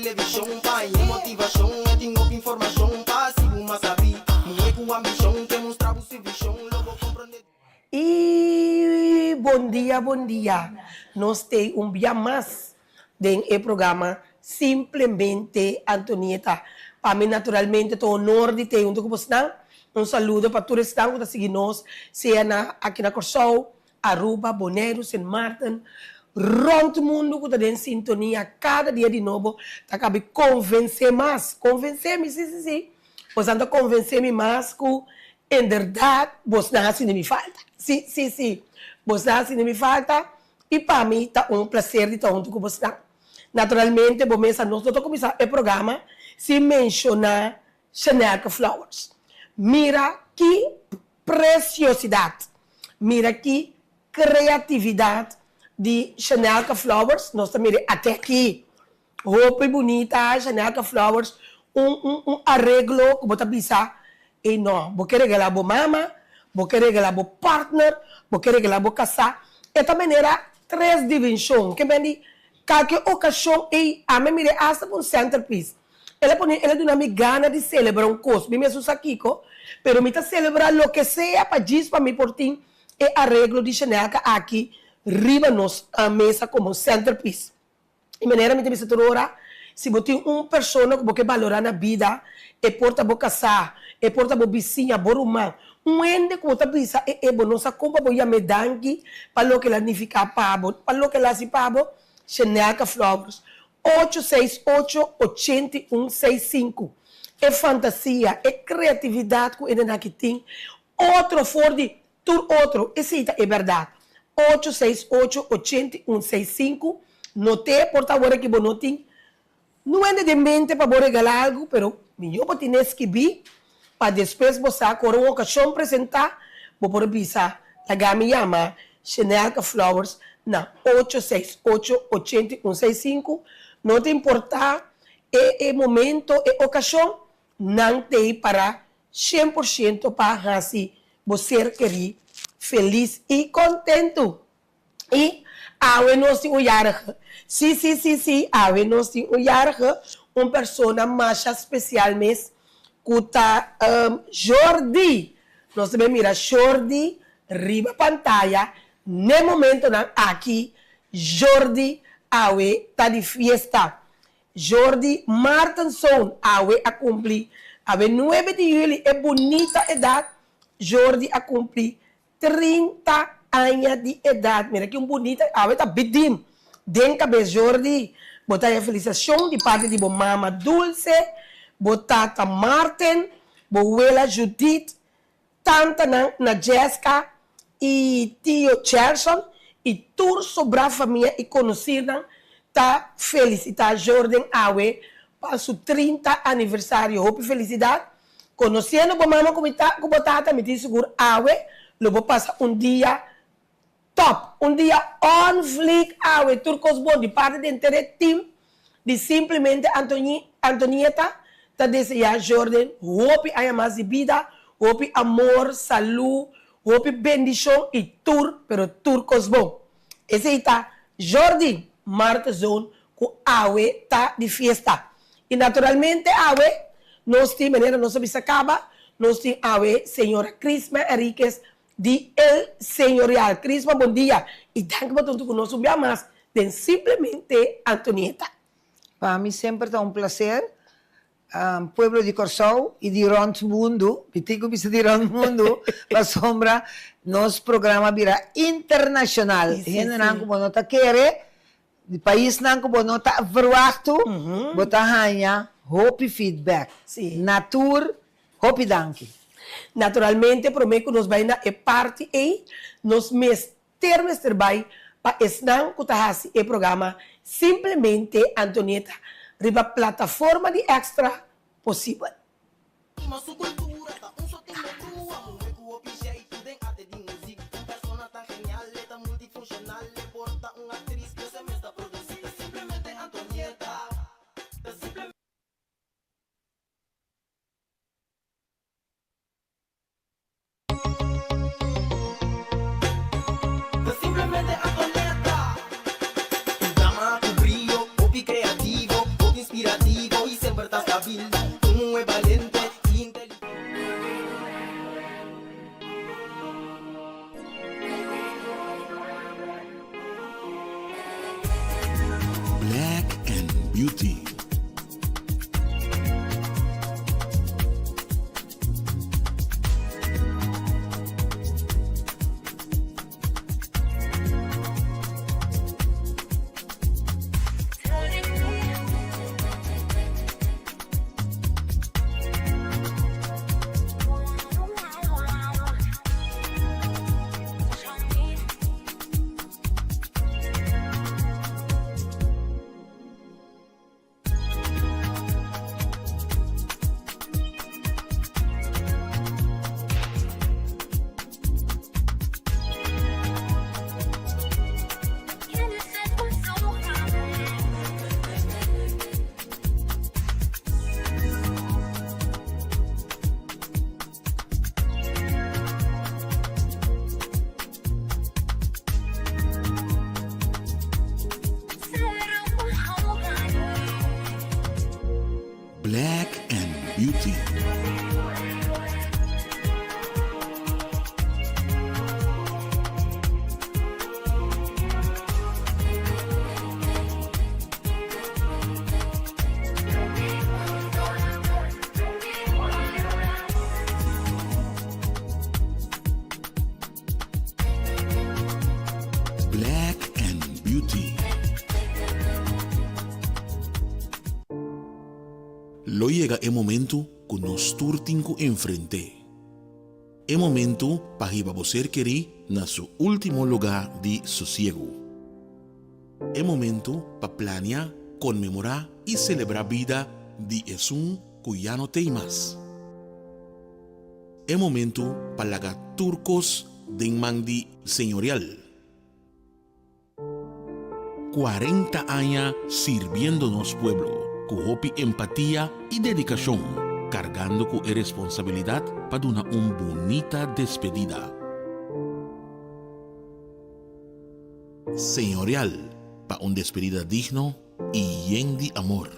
televishon pa haña motivashon E tin hopi informashon pa hasi bo mas sabí Muhé ku ambishon ke mustra bo su vishon Lo bo komprondé I bon dia bon dia nos tei un bia mas den e programa Simplemente Antonieta. Pa mi naturalmente ta un honor di tei hunto ku bosnan. Un saludo pa tur esnan ku ta sigui nos sea na aki na Kòrsou, Aruba, Boneiru, Sint Maarten, rònt mundu ku ta den sintonia kada dia di nobo ta kabi konvensé mas, konvensé mi, si si si, bosnan ta konvensé mi mas ku inderdat bosnan a sinti mi falta, si si si, bosnan a sinti mi falta i pa mi ta un plaser di ta huntu ku bosnan. Naturalmente bo mesa nos no ta kuminsá e programa sin menshoná Shanelka Flowers. Mira ki Preciosidat! Mira ki creatividad di Shanelka Flowers, nos ta mira ate aki. Hopi bunita Shanelka Flowers, un un un areglo cu bo ta bisa, ey no, bo ke regala bo mama, bo ke regala bo partner, bo ke regala bo casa. E ta manera tres dimension, ke men di kalke ocasion ey ami a mira hasta pa un centerpiece. El a pone, el a duna mi gana di celebra un cos. Mi mes no sa kico, pero mi ta celebra loke sea pa djis pa mi por tin e areglo di Shanelka aki riba nos mesa como centerpiece. E manera mi ta bisa tur ora, si bo tin un persona cu bo ke balora na bida, e por ta bo casá, e por ta bo bisiña, bo ruman, un hende cu bo ta bisa e e bo no sa con pa bo yam'é danki pa loke el a nifica pa bo, pa loke el a haci pa bo, Shanelka Flowers. Ocho seis ocho ochenta i un seis sinku E fantasia, e kreatividat ku e nan aki tin, otro for di tur otro, esei ta e bèrdat. Ocho seis ocho ochenta i un seis sinku Not'é por ta awor aki bo no tin nuende den mente pa bo regalá algu, pero mihó bo tin'é skibí pa despues bo sa ku ora un okashon presentá bo por bisa, Laga mi yama Shenelka Flowers na ocho seis ocho ochenta i un seis sinku. No ta importá e e momento, e okashon, nan t'ei para shen por shento pa hasi bo ser kerí felis i kontentu. I awe nos tin un yarige. Sí, sí, sí, sí, awe nos tin un yarige, un persona masha spesial mes ku ta Jordi. Nos ta bin mira Jordi riba pantaya n'e momentonan aki. Jordi awe ta di fiesta. Jordi Martensohn awe a kumpli, awe nuebe di yuli, e bunita edat Jordi a kumpli 30 aña di edad. Mira ki un bunita, awe ta bidim den cabes Jordi. Bo ta haña felicitacion di parti di bo mama Dulce, bo tata Martin, bo wela Judith, tantanan Najeska y tio Gerson y tur sobra famia y conocirnan ta felicita Jorden awe pa su 30 aniversario. Hopi felicidad. Konosiendo bo mama ku mi ta ku bo tata mi tin sigur awe lo bo pasa un dia top, un dia on vlieg awe tur kos bon di parti di henter e team di Simplemente Antoñi Antonieta ta desea Jorden hopi aña mas di bida, hopi amor, salu, hopi bendishon i tur pero tur kos bon. Esei ta Jordi Martezoon ku awe ta di fiesta. I naturalmente awe nos tin, manera nos a bisa kaba, nos tin awe señora Crisma Enriquez di El Señorial. Crisma, bon dia i danki pa tonto ku nos un bia mas den Simplemente Antonieta. Pa mi semper ta un placer Pueblo di Kòrsou i di rònt mundu, mi tin ku bisa di rònt mundu, pasobra nos programa a bira internashonal. Hendenan ku bo no ta kere, di paisnan ku bo no ta verwachtu, bo ta haña hopi feedback. Na tur, hopi danki. Naturalmente, promé ku nos bai na e parti ei, nos mester mester bai pa esnan ku ta hasi e programa Simplemente Antonieta riba plataforma di Extra posibel. Stima su cultura ta un sotin bo brua Muhe cu hopi jeitu den arte di muziek Un persona tan genial e ta multifuncional E por ta un actriz pero e mes ta produci Ta simplemente Antonieta Ta simple. Ta simplemente Antonieta. Un dama cu brio, hopi creativo, hopi inspirativo. Beauty. Black and Beauty. Black and Beauty. Lo yega e momento ku nos tur tin ku enfrent'é. E momento pa hiba bo ser kerí na su último lugá di sosiegu. E momento pa plania, konmemorá i selebrá bida di esun ku ya no t'ei mas. E momento pa laga tur kos den man di Señorial. 40 aña sirbiendo nos pueblo ku hopi empatia i dedikashon, kargando ku e responsabilidat pa duna un bunita despedida. Señorial pa un despedida digno i yen di amor.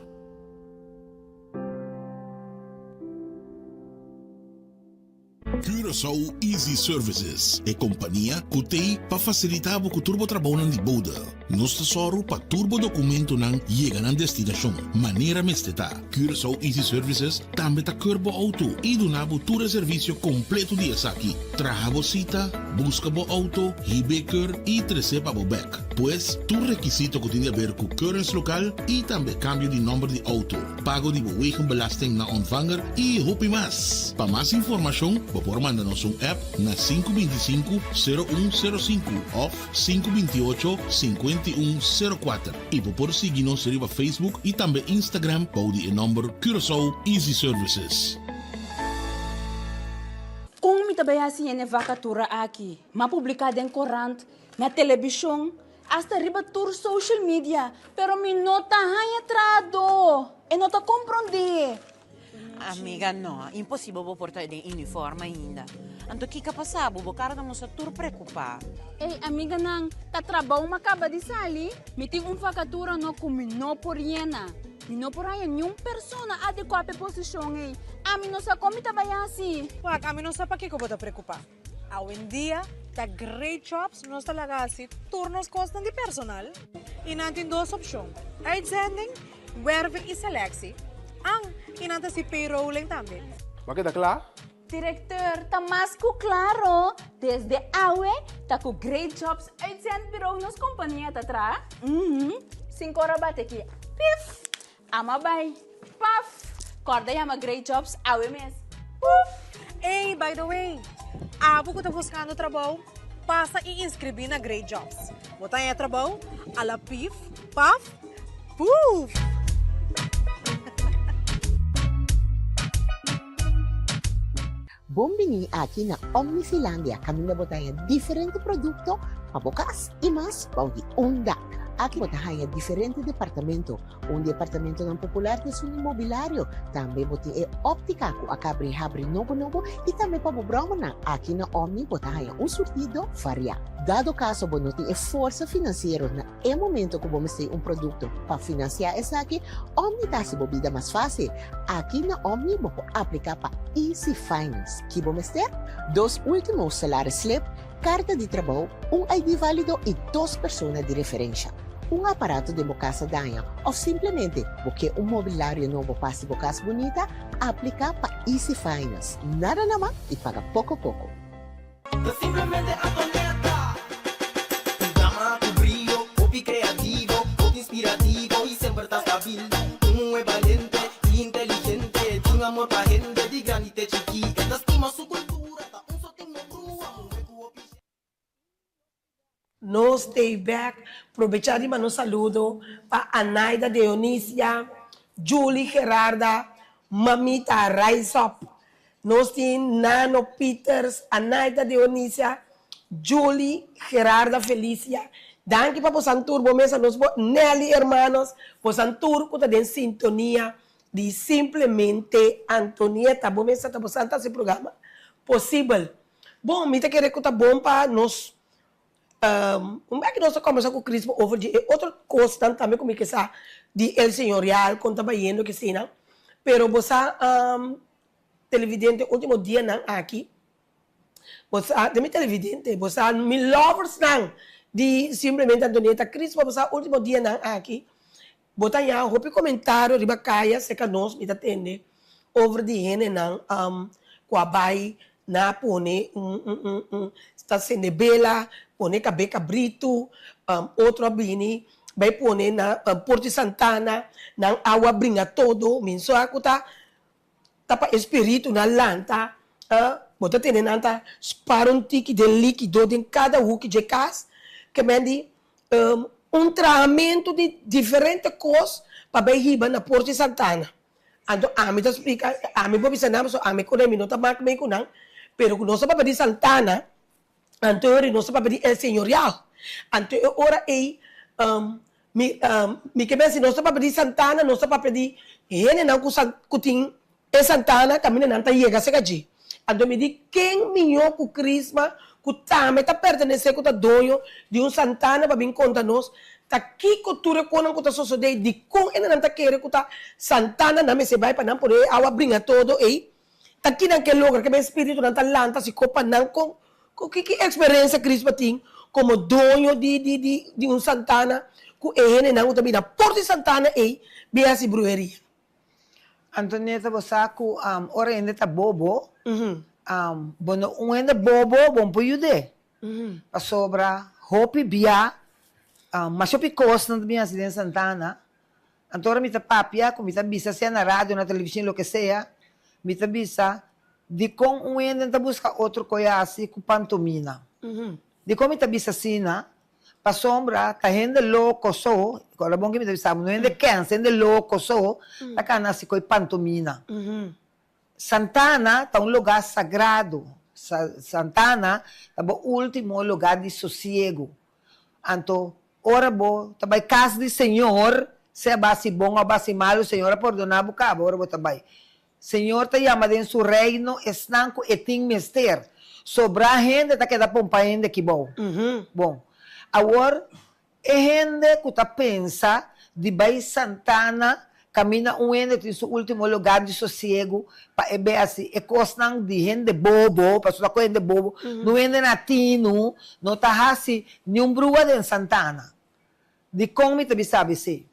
Curaçao Easy Services, e kompania ku t'ei pa fasilitá bo ku tur bo trabounan di bouda. Nos ta sòru pa tur bo dokumentonan yega nan destinashon manera mester ta. Curaçao Easy Services tambe ta keur bo outo i duna bo tur e servisio kompleto di esaki, traha bo sita, buska bo outo, hib'é keur i tres'é pa bo bèk. Pues, tur rekisito ku tin di aber ku keuringslokaal i tambe kambio di nòmber di outo. Pago di bo wegenbelasting na ontvanger y hopi mas. Pa mas informacion bo por manda nos un app na 525 0105 of 528 5104 y bo por sigui nos riba Facebook y tambe Instagram bou di e nomber Curaçao Easy Services. Kon mi ta bai hasi hende vakatura aki? M'a publiká den korant, na telebishon. Hasta riba tur social media, pero mi no ta haña trahadó. E no ta komprondé. Amiga, no. Imposibel bo por ta den uniform ainda. Anto kiko a pasa bo? Bo kara ta mustra tur preokupá. Ey, amiganan, ta trabou mi a kaba di sali. Mi tin un vakatura no ku mi no por yena. Mi no por haña niun persona adekuá pa e posishon ey. Ami no sa kon mi ta bai hasi. Wak, ami no sa pakiko bo ta preokupá. Awendia ta Great Jobs nos ta laga hasi tur nos kosnan di personal i nan tin dos opshon, uitzending, werving i selectie, an i nan ta hasi payrolling tambe. Bo a keda kla? Directeur, ta mas ku klaro, desde awe ta ku Great Jobs Uitzendbureau nos kompania ta traha. Uhum, sin kor a bati aki, pif! Ama bai. Paf! Kòrda yama Great Jobs awe mes. Puf! Ey, by the way, abo ku ta buskando trabou, pasa i inskribí na Great Jobs. Bo ta haña trabou a la pif, paf, puf! Bon bini aki na Omnifilandia kaminda bo ta haña diferente produkto pa bo kas i mas bou di un dak. Aki bo ta haña diferente departamento. Un di e apartamentonan popular ta esun di mobilario. Tambe bo tin e óptika ku a kabri habri nobo nobo i tambe pa bo bròmernan. Aki na Omni bo ta haña un surtido variá. Dado kaso bo no tin e forsa finansiero na e momento ku bo mester un produkto pa finansiá esaki, Omni ta hasi bo bida mas fásil. Aki na Omni bo por apliká pa Easy Finance. Ki bo mester? Dos último salaris slip, karta di trabou, un ID válido i dos persona di referensha. Un aparato den bo kas a daña òf simplemente bo ke un mobilario nobo pa hasi bo kas bunita, apliká pa Easy Finance. Nada na man i paga poko poko. Ta simplemente Antonieta. Un dama ku brio, hopi kreativo, hopi inspirativo i semper ta stabil. Un muhé balente i inteligente, tin amor pa hende di grandi te chikí. E ta stima su kultura, ta un sotin no brua, muhé ku hopi. Nos stay back, probecha di manda un saludo pa Anaida Deonisia, Julie Gerarda, Mamita Rise Up. Nos tin Nano Pieters, Anaida Deonisia, Julie Gerarda Felicia. Danki pa bosan tur bo mesa nos bo Nelly Hermanos, bosan tur ku ta den sintonia di Simplemente Antonieta. Bo mesa ta bosan ta hasi programa posibel. Bon, mi ta kere ku ta bon pa nos un bek nos ta kombersa ku Crispo over di e otro kosnan tambe ku mi ke sa di El Señorial kon ta bayendo kesina. Pero bo sa televidente ultimo dianan aki bo sa den mi televidente bo sa mi loversnan di Simplemente Antonieta Crispo bo sa ultimo dianan aki Bo ta haña hopi komentario riba kaya serka nos mi ta tende over di hendenan ku a bai na pone un un un ta sende bela, pone kabe kabritu, otro a bini bai pone na Porti Santana nan awa bringa todo, mi sa ku ta Ta pa e spiritunan lanta, bo ta tene nan ta spar un tiki den likido den kada huki dje kas, ke men di un trahamentu di diferente kos pa bai hiba na Porti Santana. Anto ami ta splika, ami por bisa nan pasobra ami ku Remy no ta mak mei ku nan, pero ku nos ta papia di Santana, anto e ora ei nos ta papia di El Señorial. Anto e ora ei Mi mi ke pensa si nos ta papia di santana nos ta papia di hendenan ku san ku tin e santana kaminda nan ta yega serka dje. Anto mi di ken mihó ku Crisma ku tambe ta pertenesé ku ta doño di un santana pa bin konta nos ta kiko tur e konan ku ta sosodé i dikon hendenan ta kere ku ta santana nan mester bai pa nan pone e awa bringa todo ei Ta kinan ke logra ke ben spiritunan ta lanta si kopa nan kon ku ki ki eksperensia Crispa tin komo doño di di di di un santana ku e hendenan ku ta bini na por di santana ei bin hasi bruheria. Antonieta bo sa ku ora hende ta bobo bo no un hende bobo bo no por yud'é pasobra hopi bia masha hopi kosnan ta bin hasi den santana Anto ora mi ta papia ku mi ta bisa sea na radio, na television, loke sea, mi ta bisa, Dikon un hende ta buska otro koe hasi ku pantomina? Dikon mi ta bisa asina? Pasobra ta hende loko so, ora bon ke mi ta bisa bo, no hende kens, hende loko so ta kana hasi koe pantomina. Santana ta un lugá sagrado. Santana ta bo último lugá di sosiegu. Anto, ora bo ta bai kas di Señor, sea bo a hasi bon òf bo a hasi malu, Señor a pordoná bo kaba ora bo ta bai. Señor ta yama den su reino esnan ku e tin mester. Sobrá hende ta keda pompa hende aki bou. Bon, awor E hende ku ta pensa di bai Santana kaminda un hende tin su ultimo lugar di sosiegu pa e be hasi e kosnan di hende bobo, pasobra ku hende bobo no hende na tinu no ta hasi niun brua den Santana. Dikon mi ta bisa esei?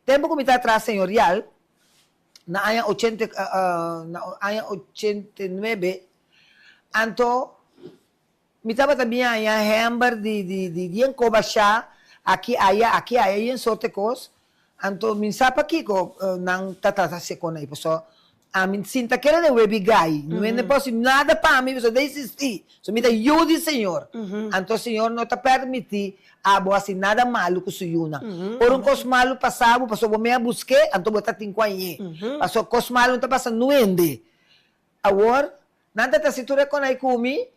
Tempu ku mi ta tras Señorial na aña ochenta na aña ochenta i nuebe anto Mi tabata bin haña hèmber di di di di en koba sha, aki aya, aki aya i en sorte kos. Anto mi sa pakiko nan ta trata hasi kon ei, pasobra ami sin ta kere den webi gai, no hende por hasi nada pa mi pasobra ta existi, pasobra mi ta yu di Señor. Anto Señor no ta permiti abo hasi nada malu ku su yunan. Ora un kos malu pasa bo pasobra bo mei a busk'é, anto bo ta tin ku hañ'é, pasobra kos malu no ta pasa nuende. Awor, nan ta trasi tur e konai ku mi.